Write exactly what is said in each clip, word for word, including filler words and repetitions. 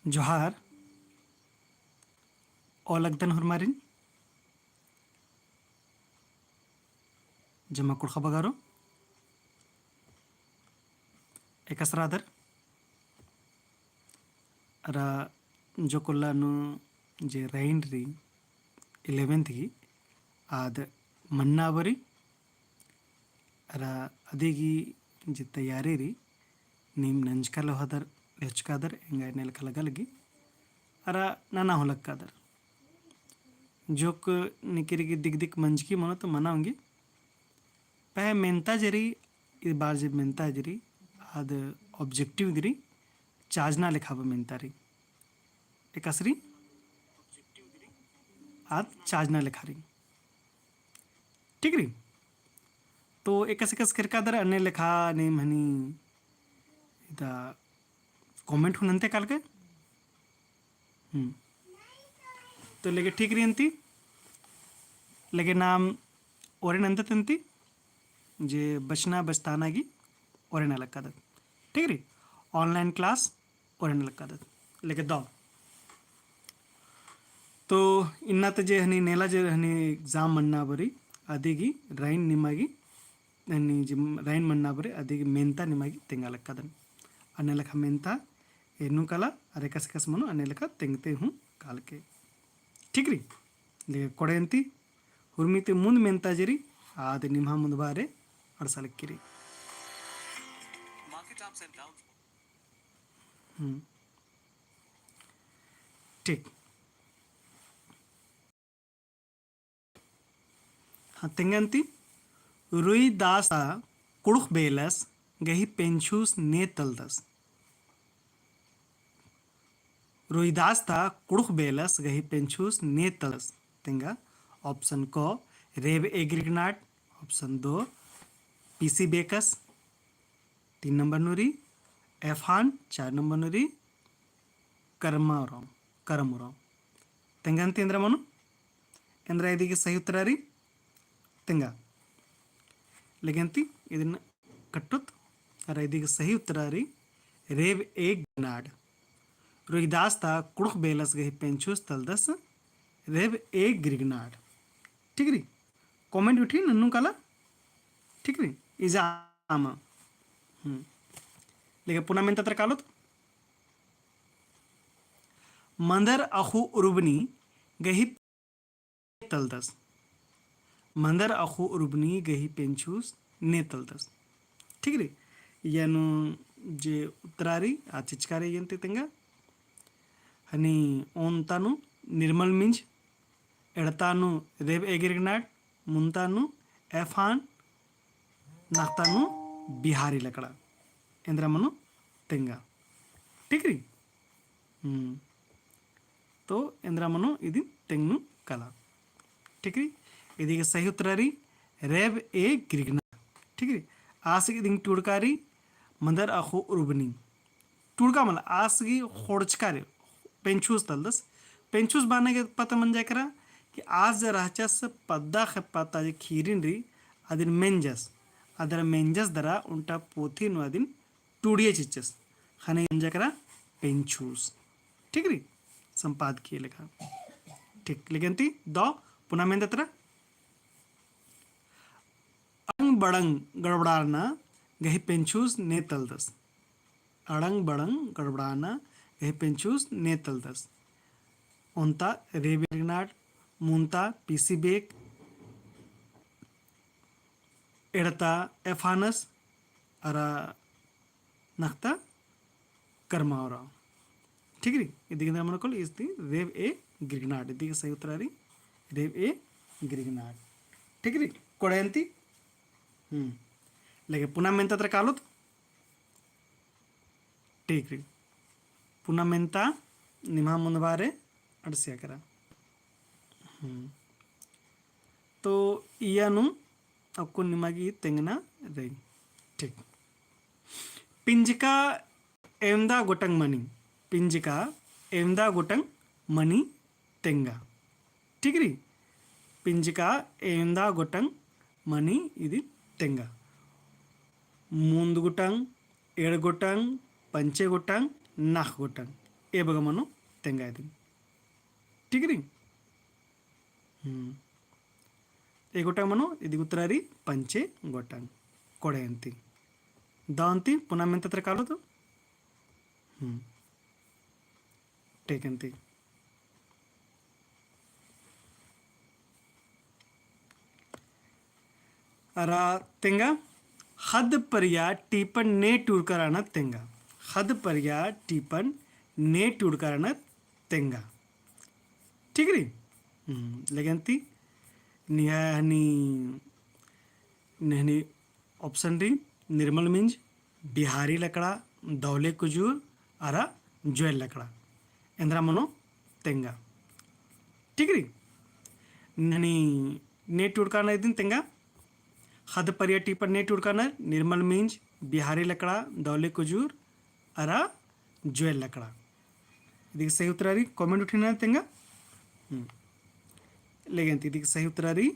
जोहार। ओलगदन हुरमारिन। जमा कुँड़ुख़ बगारो। एकासे रअदर। अरा जोक उल्ला नू जे राइन रई eleventh गही आद मन्ना बरी। अरा अदिगी जे तैयारी रई नीम नंजका लोहदर, एचकादर, एंगा एन्ने लेखा लगा लगी। अरा नना हूँ लक्कादर। जोक निकिर गे दिक दिक मंजकी मनो तो मना ओंगी। पहें मेन्ता जे रई, ई बार जे मेन्ता जे रई, आद objective गे रई, चाजना लेखा बा मेन्ता रई। एकासे रई, आद चाजना लेखा रई। ठीक रई? तो एकासे एकासे केरकादर अन्ने लेखा नीम हनी इदा comment हूँ नन्ते कालके। हम्म। तो लेगे ठीक रई अन्ती। लेगे नाम ओरे नन्ते तन्ती जे बचना बचताना गी ओरे ना लक्कादत। ठीक रई? Online class ओरे ना लक्कादत। लेगे दौ। तो इन्ना ते जे हनी नेला जे हनी exam मन्ना बरी, अदिगी राइन निमा गी, हनी जे राइन मन्ना बरी, अदिगी मेन्ता निमा गी तेंगा लक्कादन। अन्ने लेखा मेन्ता एन्नु काला, अरा एकासे एकासे मनो अन्ने लेखा तेंगते हूँ कालके। ठीक रई? लेगे कोड़े अन्ती, हुरमी ती मुन्द मेन्ता जे रई, आद निम्हा मुन्द बारे अंड़सा लगी रई। हम्म। ठीक। हाँ, तेंगा अन्ती, रुइदास ता कुँड़ुख़ बेलस गही पेंछूस ने तलदस। रुइदास ता कुँड़ुख़ बेलस गही पेंछूस ने तलदस। तेंगा option क रेब एग्रिगनाट, option दो पीसी बेकस, तीन नंबर नू रई एफान, चार नंबर नू रई करमाउराँव, करमुराँव। तेंगा अन्ती एन्दरा मनो? एन्दरा इदिगे सही उत्तरा रई तेंगा। लेगे अन्ती इदिन कट्टोत, अरा इदिगे सही उत्तरा रई रेब एग्रिगनाट। रुइदास ता कुँड़ुख़ बेलस गही पेंछूस तलदस रेब एग्रिगनाट। ठीक रई? Comment गुट्ठी नन्नू काला। ठीक रई? इजाम। हम्म। लेगे पुना मेन्ता तरा कालोत। मंदर अख़ु उर्बनी गही तलदस। मंदर अख़ु उर्बनी गही पेंछूस ने तलदस। ठीक रई? इय्या नू जे उत्तरा रई, आ चिचका रई अन्ती तेंगा। हनी ओन्ता नू निर्मल मिंज, एड़ता नू रेब एग्रिगनाट, मुन्ता नू एफान, नख़ता नू बिहारी लकड़ा। एन्दरा मनो तेंगा। ठीक रई? हम्म। तो एन्दरा मनो इदिन तेंगनू काला। ठीक रई? इदिगे सही उत्तरा रई रेब एग्रिगनाट। ठीक रई? आस गे इदिन टूड़का रई मंदर अख़ु उर्बनी। टूड़का मला आस गे ख़ोंड़चका रई, पेंछूस तलदस। पेंछूस बअना गे पता मंजा केरा कि आस जे रहचस पद्दा खेप्पा ता जे खीरिन रई, अदिन मेंजस। अदरा मेंजस दरा ओन्टा पोथी नू अदिन टूड़िया चिच्चस। ख़ने मंजा केरा पेंछूस। ठीक रई? संपादकीय लेखा। ठीक, लेगे अन्ती दौ पुना मेन्ता तरा। अड़ंग बड़ंग गड़बड़ारना गही पेंछूस ने तलदस। अड़ंग बड़ंग गड़बड़ारना गही पेंछूस ने तलदस। ओन्ता रेब एग्रिगनाट, मुन्ता पीसी बेक, एड़ता एफानस, अरा नख़ता करमाउराँव। ठीक रई? इदिगे एन्दरा मनो कालो, इस ती रेब एग्रिगनाट। इदिगे सही उत्तरा रई रेब एग्रिगनाट। ठीक रई? कोड़े अन्ती? हम्म। लेगे पुना मेन्ता तरा कालोत। ठीक रई। पुना मेन्ता निम्हा मुन्द बारे अंड़सिया केरा। हम्म। तो इय्या नू अक्कुन निमा गे तेंगना रई। ठीक। पिंजका एवंदा गोटंग मनी, पिंजका एवंदा गोटंग मनी तेंगा। ठीक रई? पिंजका एवंदा गोटंग मनी इदिन तेंगा। मुन्द गोटंग, एंड़ गोटंग, पंचे गोटंग, नख़ गोटंग। एबगा मनो तेंगा इदिन। ठीक रई? हम्म। ए गोटंग मनो, इदी उत्तरा रई पंचे गोटंग। कोड़े अन्ती। दव अन्ती, पुना मेन्ता तरा कालो तो? हम्म। ठीक अन्ती। अरा तेंगा, ख़द्द परिया टीपन ने टूड़का रअनर तेंगा। ख़द्द परिया टीपन ने टूड़का रअनर तेंगा। ठीक रई? हम्म, लेगेन्ती, निहा हनी, नहनी option रई, निर्मल मिंज, बिहारी लकड़ा, दौले कुजूर, अरा जुएल लकड़ा। एन्दरा मनो तेंगा। ठीक रई? नहनी ने टूड़का रअनर इदिन तेंगा। ख़द्द परिया टीपन ने टूड़का रअनर, निर्मल मिंज, बिहारी लकड़ा, दौले कुजूर, अरा जुएल लकड़ा। इदी गही सही उत्तरा रई, comment उठिना तेंगा। हम्म। लेगेन्ती इदी गही सही उत्तरा रई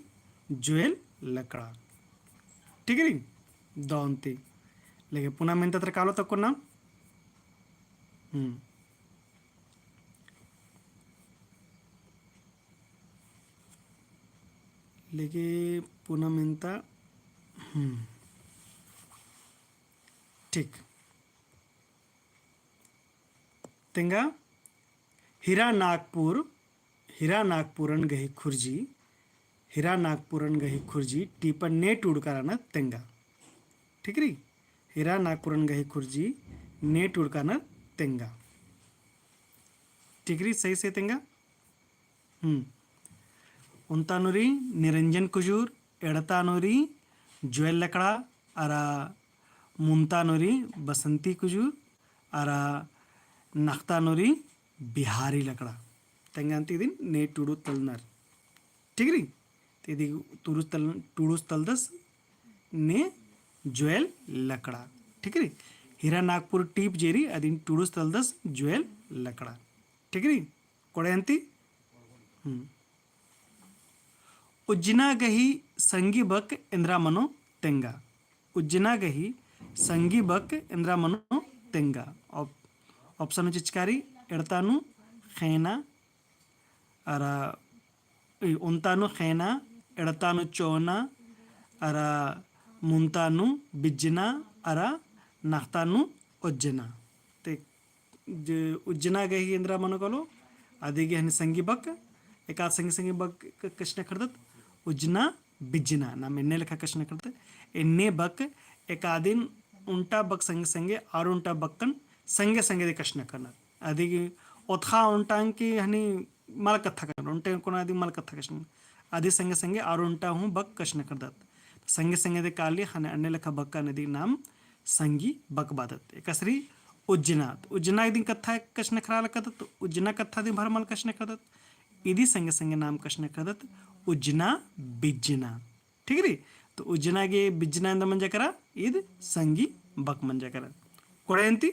जुएल लकड़ा। ठीक रई? दव अन्ती। लेगे पुना मेन्ता तरा कालो तो कोना। हम्म। लेगे पुना मेन्ता, हम्म। ठीक। तेंगा, हीरा नागपुर, हीरा नागपुरन गही खुर्जी, हीरा नागपुरन गही खुर्जी टीपन ने टूड़का रअनर तेंगा। ठीक रई? हीरा नागपुरन गही खुर्जी ने टूड़का रअनर तेंगा। ठीक रई, सही से तेंगा। हम्म। ओन्ता नू रई निरंजन कुजूर, एड़ता नू रई जुएल लकड़ा, अरा मुन्ता नू रई बसंती कुजूर, अरा नख्ता नू रई बिहारी लकड़ा। तेंगा अन्ती इदिन ने टूड़ुस तलनर। ठीक रई? ते इदी टूड़ुस तल-, टूड़ुस तलदस ने जुएल लकड़ा। ठीक रई? हीरा नागपुर टीप जे रई, अदिन टूड़ुस तलदस जुएल लकड़ा। ठीक रई? कोड़े अन्ती? हम्म। उज्जना गही संगी बक एन्दरा मनो तेंगा। उज्जना गही संगी बक एन्दरा मनो तेंगा। Op-, option चिचका रई, एड़ता नू ख़ेना, अरा, ई, ओन्ता नू ख़ेना, एड़ता नू चोना, अरा मुन्ता नू बिज्जना, अरा नख्ता नू उज्जना। ते जे उज्जना गही एन्दरा मनो कालो, अदी गही हनी संगी बक, एकाद संगी संगी बक क-, कछनखरदत, उज्जना बिज्जना, नाम एन्ने लेखा कछनखरदत, एन्ने बक एकादिन ओन्टा बक संगे संगे आर ओन्टा बकन संगे संगे दे कछनखरनर। अदी गही ओतख़ा ओन्टा की हनी मल कत्था कछनखरनर, ओन्टे कोना अदी मल कत्था कछनखरनर। अदी संगे संगे आर ओन्टा हूँ बक कछनखरदत। संगे संगे दे काली हनी एन्ने लेखा बकन अदी नाम संगी बक बअदत। एकासे रई उज्जना। तो उज्जना इदिन कत्था कछनखरआ लगदत, तो उज्जना कत्था दिम भर मल कछनखरदत। इदी संगे संगे नाम कछनखरदत उज्जना बिज्जना। ठीक रई? तो उज्जना गे बिज्जना एन्दरा मंजा केरा, ईद संगी बक मंजा केरा। कोड़े अन्ती,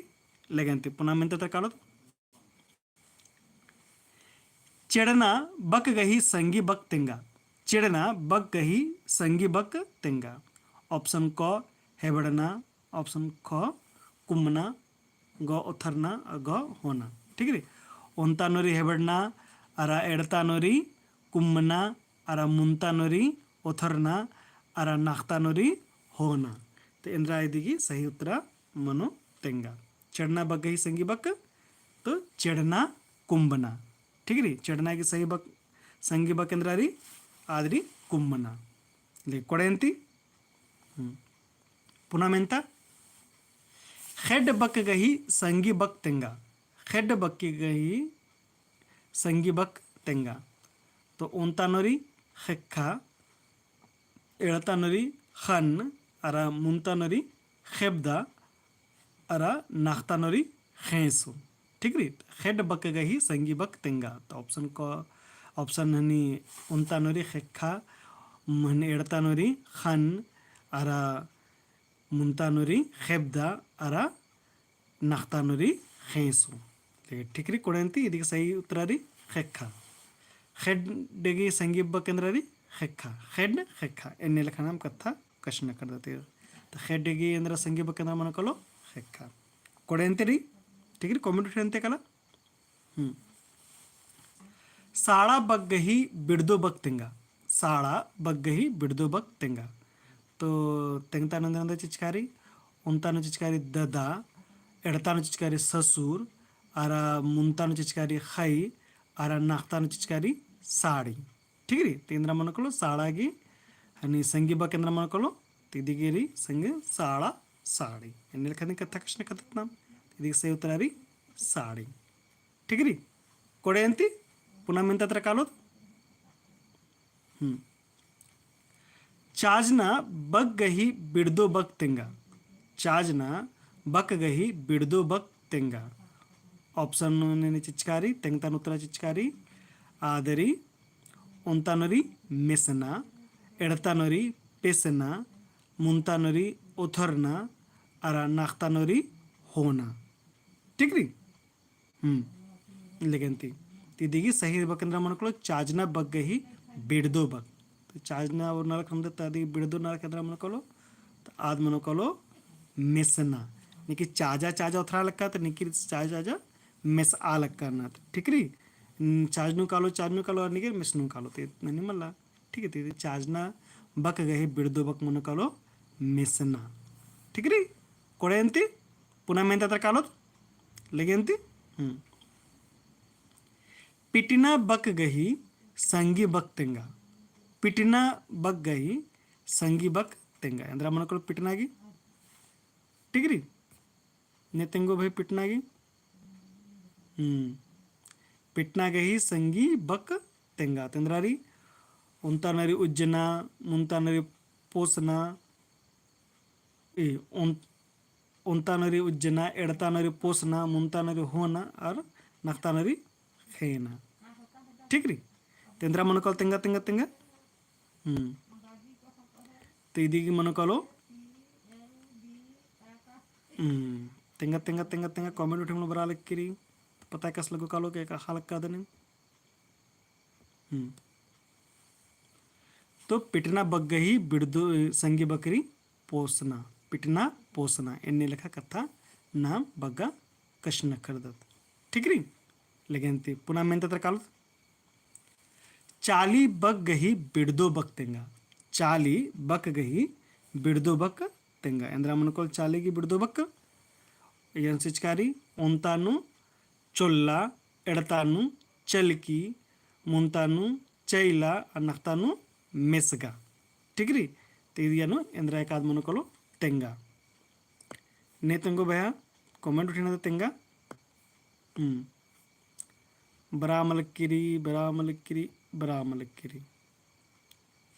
लेगे अन्ती, पुना मेन्ता तरा कालोत। चेड़ना बक गही संगी बक तेंगा। चेड़ना बक गही संगी बक तेंगा। Option क हेबड़ना, option ख कुम्मना, ग ओथरना, ग होना। ठीक रई? ओन्ता नू रई हेबड़ना, अरा एड़ता नू रई कुम्मना, अरा मुन्ता नू रई ओथरना, अरा नख्ता नू रई होना। तो एन्दरा इदी गही सही उत्तरा मनो तेंगा। चेड़ना बक गही संगी बक, तो चेड़ना कुम्बना। ठीक रई? चेड़ना गही सही बक, संगी बक एन्दरा रई, आद रई कुम्बना। ले, कोड़े अन्ती। हम्म। पुना मेन्ता। ख़ेड्ड बक गही संगी बक तेंगा। ख़ेड्ड बक गही संगी बक तेंगा। तो ओन्ता नू रई ख़ेक्खा, एड़ता नू रई ख़न्न, अरा मुन्ता नू रई ख़ेब्दा, अरा नख्ता नू रई ख़ेंसो। ठीक रई? ख़ेड्ड बक गही संगी बक तेंगा। तो option क, option हनी ओन्ता नू रई ख़ेक्खा, हनी एड़ता नू रई ख़न्न, अरा मुन्ता नू रई ख़ेब्दा, अरा नख्ता नू रई ख़ेंसो। ठीक रई, कोड़े अन्ती, इदी गही सही उत्तरा रई ख़ेक्खा। ख़ेड्ड गही संगी बक एन्दरा रई ख़ेक्खा। ख़ेड्ड, ख़ेक्खा। एन्ने लेखा नाम कत्था कछनखरदत। तो ख़ेड्ड गही एन्दरा संगी बक एन्दरा मनो कालो ख़ेक्खा। कोड़े अन्ती रई, ठीक रई, comment उठे अन्ते काला। हम्म। साड़ा बग्गही बिड़दो बक तेंगा। साड़ा बग्गही बिड़दो बक तेंगा। तो तेंगता नंदन द चिचकारी, ओन्ता नू चिचकारी ददा, एड़ता नू चिचकारी ससुर, अरा मुन्ता नू चिचकारी ख़ई, अरा नाख़ता नू चिचकारी साड़ी। ठीक रई? तो एन्द्रा मनो कालो साड़ा गे, हनी संगी बक एन्द्रा मनो कालो, तो इदी गे रई संगी साड़ा साड़ी। एन्ने लेखा नी कत्था कछनखरदत नाम, तो इदी गे सही उत्तरा रई साड़ी। ठीक रई? कोड़े अन्ती, पुना मेन्ता तरा कालोत। हम्म। चाजना बक गही बिड़दो बक तेंगा। चाजना बक गही बिड़दो बक तेंगा। Option नू ने चिचकारी, तेंगता नू उत्तरा चिचकारी, आदरी ओन्ता नू रई मेसना, एड़ता नू रई पेसना, मुन्ता नू रई ओथरना, अरा नाख़ता नू रई होना। ठीक रई? हम्म, लेकिन ती, ती इदी गे सही बक एन्द्रा मनो कालो, चाजना बक गही बिड़दो बक। तो चाजना और नलख हम देता, इदी गे बिड़दो नलख एन्द्रा मनो कालो, तो आद मनो कालो मेसना। निकी चाजा, चाजा ओथरा लक्का, तो निकी चाजा, चाजा मेसआ लक्का ना। ठीक रई? हम्म, चाजनू कालो, चाजनू कालो, और निकी मेसनू कालो, तो इतना नहीं मल्ला। ठीक है, ती चाजना बक गही बिड़दो बक मनो कालो मेसना। ठीक रई? कोड़े अन्ती, पुना मेन्ता तरा कालोत, लेगे अन्ती। हम्म। पिटना बक गही संगी बक तेंगा। पिटना बक गही संगी बक तेंगा। एन्द्रा मनो कालो पिटना गे। ठीक रई? ने तेंगो भाई पिटना गे। हम्म। पिटना गही संगी बक तेंगा। तो एन्द्रा रई, ओन्ता नू रई उज्जना, मुन्ता नू रई पोसना, ए, ओन-, ओन्ता नू रई उज्जना, एड़ता नू रई पोसना, मुन्ता नू रई होना, अरा नाख़ता नू रई ख़ेना। ठीक रई? तो एन्द्रा मनो कालो तेंगा, तेंगा, तेंगा। हम्म। तो इदी गे मनो कालो। हम्म। तेंगा, तेंगा, तेंगा, तेंगा, comment उठे मनो बरआ लक्की रई। पता कस लगो कालो के का हाल का दने। हम्म। तो पिटना बक गही बिड़दो, संगी बक रई पोसना, पिटना पोसना, एन्ने लेखा कत्था नाम बग्गा कछनखरदत। ठीक रई? लेकिन ती पुना मेन्ता तरा कालोत। चाली बक गही बिड़दो बक तेंगा। चाली बक गही बिड़दो बक तेंगा। एन्द्रा मनो कालो चाली गही बिड़दो बक। एन चिचकारी, ओन्ता नू चोल्ला, एड़ता नू चलकी, मुन्ता नू चैला, अरा नाख़ता नू मेसगा। ठीक रई? तो इदिया नू एन्द्रा एकाद मनो कालो तेंगा। ने तेंगो भैया, comment उठिना तो तेंगा। हम्म। बरआ मलक्की रई, बरआ मलक्की रई, बरआ मलक्की रई।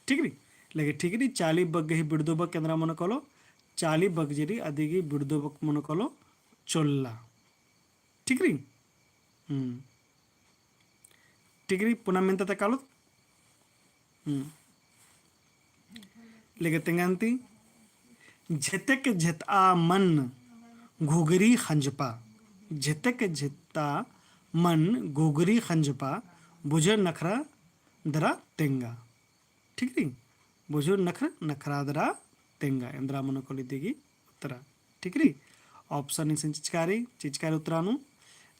ठीक रई? लेकिन ठीक रई, चाली बक गही बिड़दो बक एन्द्रा मनो कालो, चाली बक जे रई, अदी गही बिड़दो बक मनो कालो चोल्ला। ठीक रई? हम्म। ठीक रई, पुना मेन्ता तरा कालोत। हम्म। लेगे तेंगा अन्ती। झेतेक झेतआ मन घुघरी खंजपा। झेतेक झेतआ मन घुघरी खंजपा। बुझुर नखरा दरा तेंगा। ठीक रई? बुझुर नखर, नखरा दरा तेंगा। एन्द्रा मनो कालो इदी गही उत्तरा। ठीक रई? Option इसन चिचकारी, चिचकारी उत्तरा नू।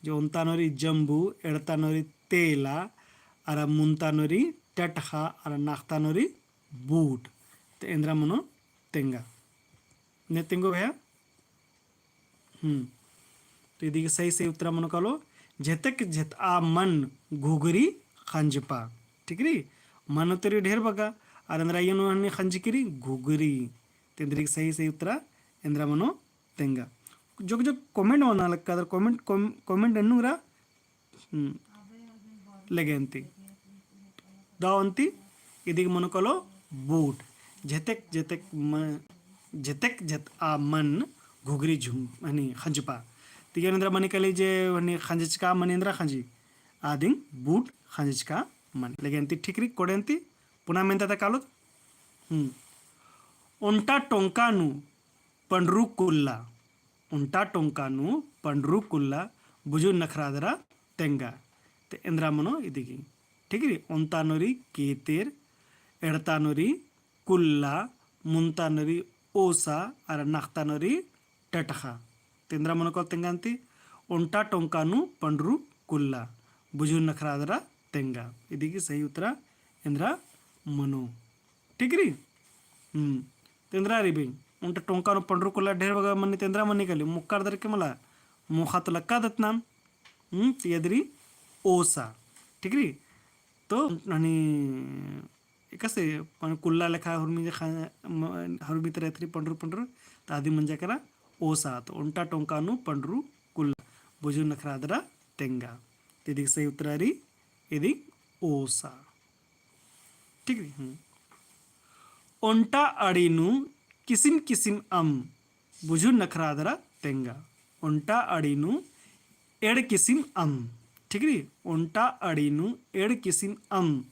जे ओन्ता नू रई जम्बू, एड़ता नू रई तेला, अरा मुन्ता नू रई टटखा, अरा नाख़ता नू रई बूट। तो एन्द्रा मनो तेंगा। ने तेंगो भैया? हम्म। तो इदी गही सही, सही उत्तरा मनो कालो, झेतेक झेतआ मन घुघरी खंजपा। ठीक रई? मन तो रई ढेर बग्गा, अरा एन्द्रा अयो नू हनी खंजकी रई घुघरी। तो एन्द्रा गही सही, सही उत्तरा एन्द्रा मनो तेंगा। जोक, जोक comment मना लक्का दरा, comment, कम-, comment एन्नुंगरा हम्म। लेगे अन्ती। दव अन्ती, इदी गही मनो कालो बूट। झेतेक, झेतेक म-, झेतेक झेतआ मन घुघरी झुम-, हनी खंजपा। तो इयन एन्द्रा मनी काली जे हनी खंजचका मन एन्द्रा खंजी। आदिन बूट खंजचका मन। लेगे अन्ती ठीक रई, कोड़े अन्ती, पुना मेन्ता तरा कालोत। हम्म। ओन्टा टोंका नू पंडरू कुल्ला। ओन्टा टोंका नू पंडरू कुल्ला बुझुर नखरा दरा तेंगा। ते एन्द्रा मनो इदी गही। ठीक रई? ओन्ता नू रई केतेर, एड़ता नू रई कुल्ला, मुन्ता नू रई ओसा, अरा नाख़ता नू रई टटखा। ते एन्द्रा मनो कालो तेंगा अन्ती, ओन्टा टोंका नू पंडरू कुल्ला, बुझुर नखरा दरा तेंगा। इदी गही सही उत्तरा एन्दरा मनो। ठीक रई? हम्म। तो एन्दरा रई बे, ओन्टा टोंका नू पंडरू कुल्ला ढेर बग्गे मनी तो एन्दरा मनी कली, मुक्का दरा के मला, मोख़ा तो लक्का दतनाम। हम्म, तो इदी रई ओसा। ठीक रई? तो हनी एकासे पन कुल्ला लेखा हुरमी जे खा-, म-, हुरमी तरा एथरी पंडरू पंडरू, तो अदी मंजा केरा ओसा, तो ओन्टा टोंका नू पंडरू कुल्ला, बुझुर नखरा दरा तेंगा। तो इदी गही सही उत्तरा रई, इदी ओसा। ठीक रई? हम्म। ओन्टा अड़ी नू किसिम किसिम अम्म, बुझुर नखरा दरा तेंगा। ओन्टा अड़ी नू एंड़ किसिम अम्म। ठीक रई? ओन्टा अड़ी नू एंड़ किसिम अम्म,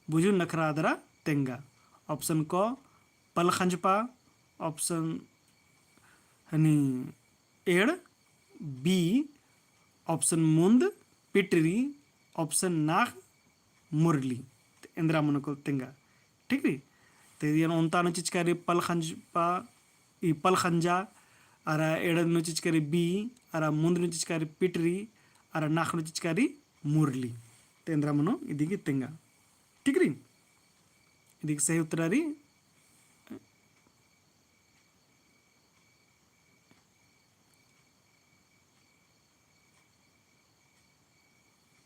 बुझुर नखरा दरा तेंगा। Option क पलखंजपा, option हनी एंड़, B option मुन्द, पिटरी, option नाख़, मुरली। तो एन्दरा मनो कल तेंगा। ठीक रई? तो इदिन ओन्टा नू चिचका रई पलखंजपा, ई पलखंजा, अरा एंड़ नू चिचका रई B, अरा मुन्द नू चिचका रई पिटरी, अरा नाख़ नू चिचका रई मुरली। तो एन्दरा मनो इदी गही तेंगा। ठीक रई? इदी गही सही उत्तरा रई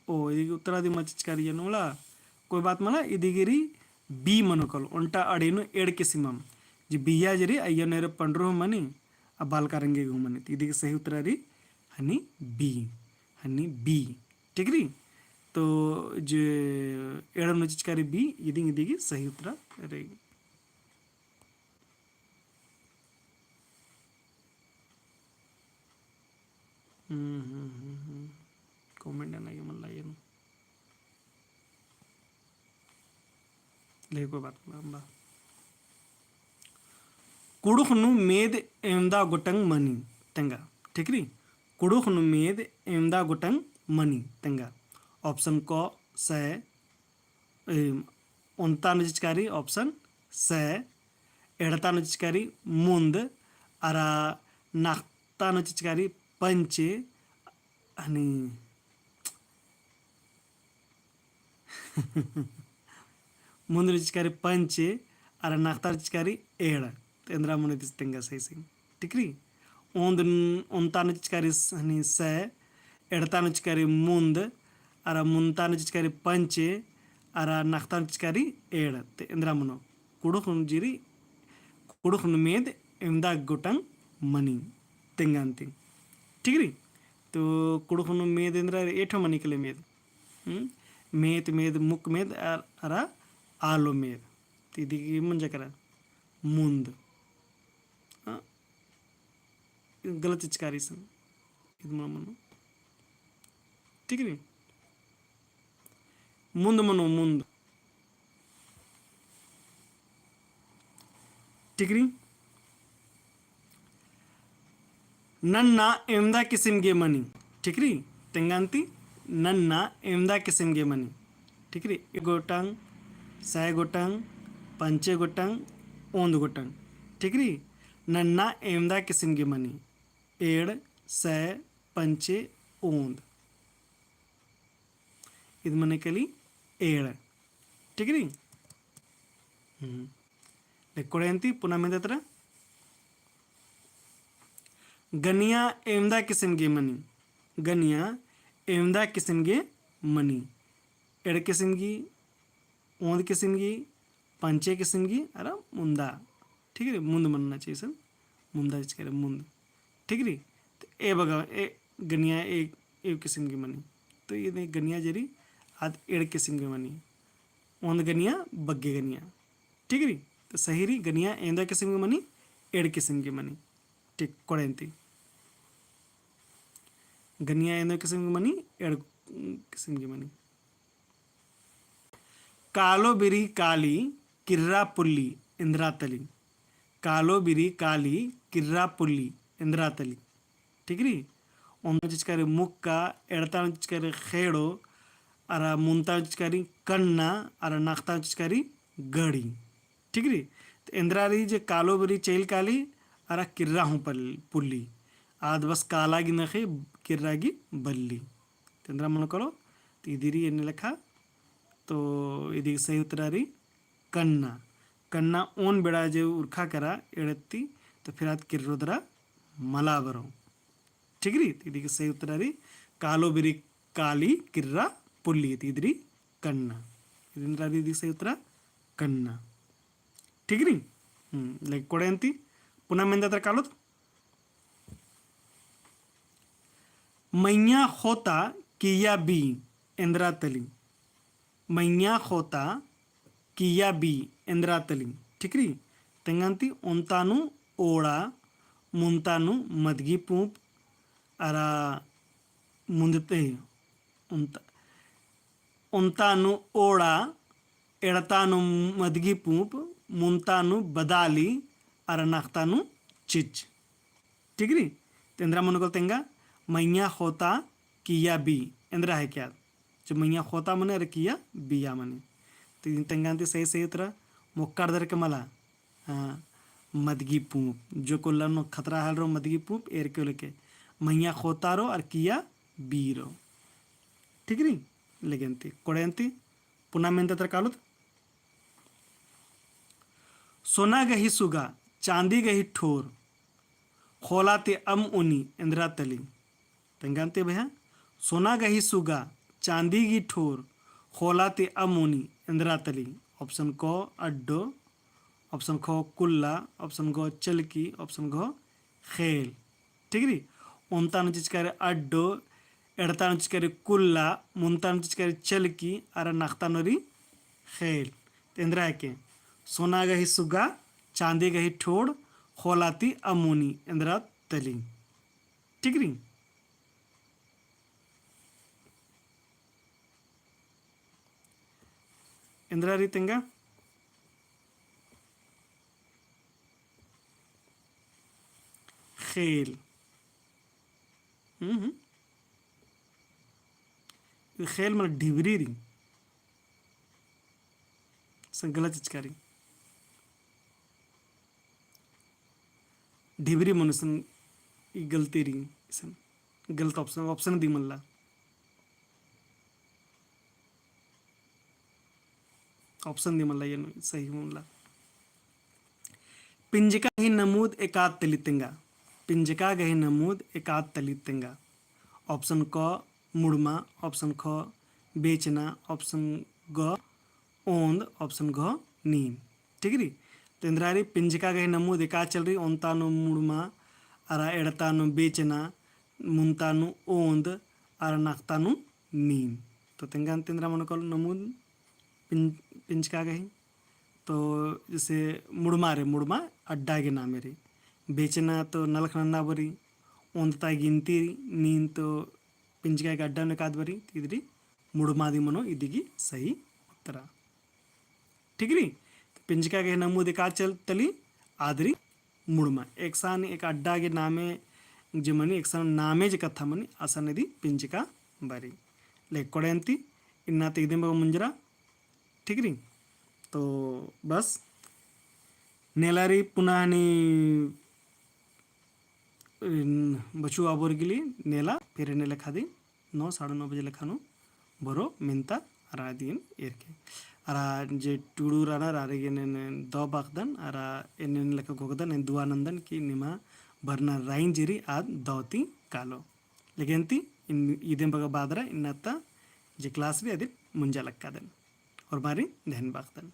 ओ, इदी गही उत्तरा दिम चिचका रई नू मला। कोई बात मला, इदी गही रई B मनो कल, ओन्टा अड़ी नू एंड़ किसिम अम्म। जे बिया जे रई, अइय्या नू एरा पंडरू मनी, आ बालका रंगे गही मनी। तो इदी गही सही उत्तरा रई हनी B, हनी B। ठीक रई? तो जे एंड़ नू चिचका रई B, इदी, इदी गही सही उत्तरा रई। हम्म, हम्म, हम्म, हम्म। Comment ना ये मन लागे ना। ले कोई बात ना, अम्बा। कुँड़ुख़ नू मेद एवंदा गोटंग मनी तेंगा। ठीक रई? कुँड़ुख़ नू मेद एवंदा गोटंग मनी तेंगा। Option क सय, ए, ओन्टा नू चिचका रई option सय, एंड़ता नू चिचका रई मुन्द, अरा नाख़ता नू चिचका रई पंचे, हनी मुन्द नू चिचका रई पंचे, अरा नाख़ता नू चिचका रई एंड़। तो एन्दरा मनो इदी गही तेंगा सही सही। ठीक रई? ओन्द न-, ओन्टा नू चिचका रई स-, हनी सय, एंड़ता नू चिचका रई मुन्द, अरा मुन्दता नू चिचका रई पंचे, अरा नाख़ता नू चिचका रई एंड़। तो एन्दरा मनो, कुँड़ुख़ नू जे रई, कुँड़ुख़ नू मेद एवंदा गोटंग मनी तेंगा अन्ती। ठीक रई? तो कुँड़ुख़ नू मेद एन्दरा रई, एठो मनी कले मेद। हम्म? मेत मेद, मुक मेद, अर-, अरा आलो मेद। तो इदी गही मंजा केरा मुन्द। हाँ? गलत चिचका रई सन। इद मनो मनो। ठीक रई? मुन्द मनो, मुन्द। ठीक रई? नन्ना एवंदा किसिम गे मनी। ठीक रई? तेंगा अन्ती नन्ना एवंदा किसिम गे मनी। ठीक रई? एंड़ गोटंग, सय गोटंग, पंचे गोटंग, ओन्द गोटंग। ठीक रई? नन्ना एवंदा किसिम गे मनी। एंड़, सय, पंचे, ओन्द। इद मने कली एंड़। ठीक रई? हम्म। ले कोड़े अन्ती पुना मेंदा तरा। गनिया एवंदा किसिम गे मनी। गनिया एवंदा किसिम गे मनी। एंड़ किसिम गे, ओन्द किसिम गे, पंचे किसिम गे, अरा मुन्दा। ठीक रई? मुन्द मन्ना चाहिए सन। मुन्दा चिचका रई मुन्द। ठीक रई? तो ए बग्गे, ए गनिया ए, ए किसिम गे मनी। तो इदी गनिया जे रई, आद एंड़ किसिम गे मनी। ओन्द गनिया, बग्गे गनिया। ठीक रई? तो सही रई, गनिया एवंदा किसिम गे मनी, एंड़ किसिम गे मनी। ठीक, कोड़े अन्ती। गनिया एवंदा किसिम गे मनी, एंड़ किसिम गे मनी। कालो बिरी काली किर्रा पुल्ली एन्दरा तली। कालो बिरी काली किर्रा पुल्ली एन्दरा तली। ठीक रई? ओन्द नू चिचका रई मुक्का, एंड़ता नू चिचका रई खेड़ो, अरा मुन्ता नू चिचका रई कन्ना, अरा नाख़ता नू चिचका रई गड़ी। ठीक रई? तो एन्दरा रई जे कालो बिरी चइल काली, अरा किर्रा हूँ पल-, पुल्ली। आद बस काला गे नखे, किर्रा गे बल्ली। तो एन्दरा मनो कालो, तो इदी रई एन्ने लेखा, तो इदी सही उत्तरा रई कन्ना। कन्ना ओन बेड़ा जे उरखा केरा एड़ेत्ती, तो फिर आद किर्रो दरा मला बरओ। ठीक रई, तो इदी सही उत्तरा रई कालो बिरी काली किर्रा पुल्ली, तो इदी रई कन्ना। इदी एन्दरा रई इदी सही उत्तरा कन्ना। ठीक रई? हम्म, लेकिन कोड़े अन्ती पुना मेन्दा तरा कालोत। मइय्याँ ख़ोता किइय्या बी एन्दरा तली। मइय्याँ ख़ोता किइय्या बी एन्दरा तली। ठीक रई? तेंगा अन्ती ओन्ता नू ओड़ा, मुन्ता नू मदगी पूंप, अरा मुन्दते, ओन्ता, ओन्ता नू ओड़ा, एड़ता नू मदगी पूंप, मुन्ता नू बदाली, अरा नख़ता नू चिच। ठीक रई? तो एन्दरा मनो कालो तेंगा, मइय्याँ ख़ोता किइय्या बी, एन्दरा है क्या? जो मइय्याँ ख़ोता मनी अरा किइय्या बिया मनी। तो इदिन तेंगा अन्ती सही, सही उत्तरा मोक्कार दर के मला। हाँ, मदगी पूंप। जो कोल्ला नू खतरा हल रओ मदगी पूंप, एरके उल्ला के। मइय्याँ ख़ोता रओ अरा किइय्या बी रओ। ठीक रई? लेकिन अन्ती, कोड़े अन्ती, पुना मेन्दा तरा कालोत। सोना गही सुगा, चाँदी गही ठोर, ख़ोला ती अम्म ओनी एन्दरा तली। तेंगा अन्ती भैया, सोना गही सुगा, चाँदी गही ठोर, ख़ोला ती अम्म ओनी एन्दरा तली। Option क अड्डो, option ख कुल्ला, option ग चलकी, option घ ख़ेल। ठीक रई? ओन्ता नू चिचका रई अड्डो, एड़ता नू चिचका रई कुल्ला, मुन्ता नू चिचका रई चलकी, अरा नख़ता नू रई ख़ेल। तो एन्दरा है के, सोना गही सुगा, चाँदी गही ठोर, ख़ोला ती अम्म ओनी एन्दरा तली। ठीक रई? एन्दरा रई तेंगा? ख़ेल। हम्म, हम्म। ख़ेल मतलब ढिबरी रई। संगला चिचका रई। ढिबरी मनो इसन ई गलती रई, इसन गलत option, option दिम मल्ला। Option दिम मल्ला, एन सही मल्ला। पिंजका गही नमूद एकाद तली तेंगा। पिंजका गही नमूद एकाद तली तेंगा। Option क मुड़मा, option ख बेचना, option ग ओन्द, option घ नीन। ठीक रई? तो एन्दरा रई पिंजका गही नमूद एकाद चल रई, ओन्ता नू मुड़मा, अरा एड़ता नू बेचना, मुन्ता नू ओन्द, अरा नख़ता नू नीन। तो तेंगा अन्ती एन्दरा मनो कालो नमूद पिं-, पिंजका गही। तो जैसे मुड़मा रई, मुड़मा अड्डा गे नामे रई। बेचना तो नलख नन्ना बरई, ओन्द ता गिनती रई, नीन तो पिंजका गे अड्डा नू एकाद बरई, तो इदी रई मुड़मा दिम मनो इदी गही सही उत्तरा। ठीक रई? तो पिंजका गही नमूद एकाद चल तली, आद रई मुड़मा। एकसन एक अड्डा गे नामे जे मनी, एकसन नामे जे कत्था मनी, असन इदी पिंजका बरई। लेकिन कोड़े अन्ती, इन्ना ती इदिम बग्गे मुंजरा, ठीक रई? तो बस, नेला रई पुना हनी बचु आबोर गे ले नेला, फिर एन्ने लेखा दिम नौ, साढ़े नौ बजे लेखा नू बरओ मेन्ता अरा इदिन एरके। अरा जे टुड़ुर रअनर आर गे एन्ने दव बअदन, अरा एन्ने लेखा घोखदन, एन दुआ नन्दन कि निमा बरना रई जे रई आद दव ती कालो। लेकिन ती इदिम बग्गे बअदरा इन्ना ता जे class रई अदिन मुंजा लक्कादन। और बारी धन बअदन।